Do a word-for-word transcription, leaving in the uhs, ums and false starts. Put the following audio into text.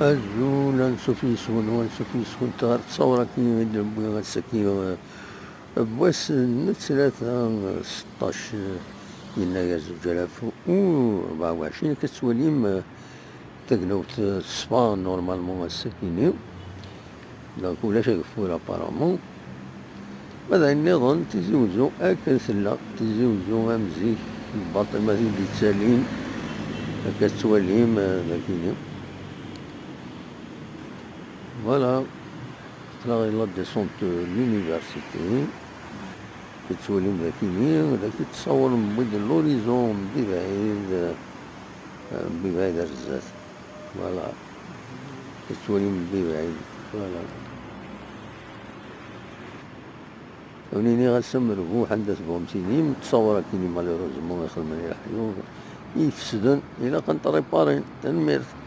Azul, ansuf yes-wen, ansuf yes-went ɣer ttṣawra-agi i d-newwi ass-agi, eh, n wass n ttlata, eh, seṭṭac, eh, yennayer zuǧ alaf u rebɛa u ɛecrin. Akka tettwalim, eh, tagnawt, eh, teṣfa normalement ass-agi-nni. Donc, ulac ageffur apparemment. Ma d ayen nniḍen, Tizi Wezzu akken tella, Tizi Wezzu am zik, lbaṭel ma t-id-yettalin, akka tettwalim, eh, dagini. Voilà, aql-aɣ di la descente de l'université. Tettwalim dagini, dagi tessawrem mebbi de l'horizon, mebbi bɛid, eh, mebbi bɛid ar zdat. Voilà. Tettwalim mebbi bɛid. Voilà. Ur nini ɣas am rbuḥ anda tebɣam tinim, ttṣawra-kini malheureusement ixedmen i leḥyuḍ, i ifesden, ilaq ad n-t-réparin. Tanemmirt.